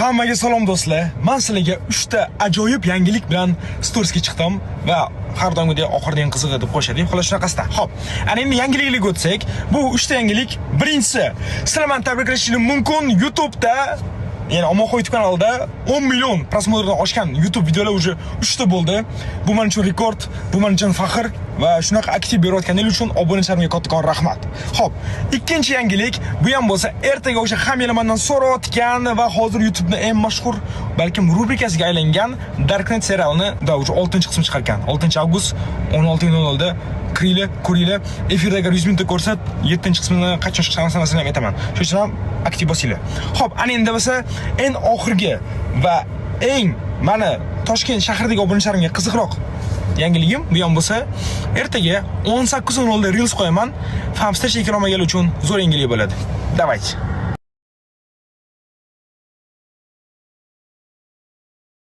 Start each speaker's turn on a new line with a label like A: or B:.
A: Hammaga salom, do'stlar. Men sizlarga 3 ta ajoyib yangilik bilan storiesga chiqdim va har doimgidek oxirida eng qizig'i deb qo'yishadi. Xullas, shunaqasida. Xo'p, ana endi yangiliklarga o'tsak, bu 3 ta yangilik. Birinchisi, sizlar meni tabriklashingiz mumkin YouTube'da, ya'ni Omonxon YouTube kanalida 10 million просмотр dan oshgan YouTube videolar уже 3 ta bo'ldi. Bu men uchun rekord, bu men uchun faxr va shunaqa aktiv berayotganingiz uchun obunachilarimga kattakon rahmat. Xo'p, ikkinchi yangilik, bu ham bo'lsa ertaga o'sha hammanglar mendan so'rayotgan va hozir YouTube'ni eng mashhur, balkim rubrikasiga aylangan Darknet serialini da уже 6-qismi chiqarkan. 6-avgust 16:00 da kiringlar, ko'ringlar. Efirda agar 100 mingta ko'rsa, 7-qismini qachon chiqishini sanasini ham aytaman. Shuning uchun ham aktiv bosinglar. Xo'p, ana endi bo'lsa eng oxirgi va eng mani Toshkent shahridagi obunachilarimga qiziqroq yangiligim, bu ham bo'lsa ertaga 18:00 da Reels qo'yaman. Famstage kirolmaganlar uchun zo'r yangilik bo'ladi. Давайте.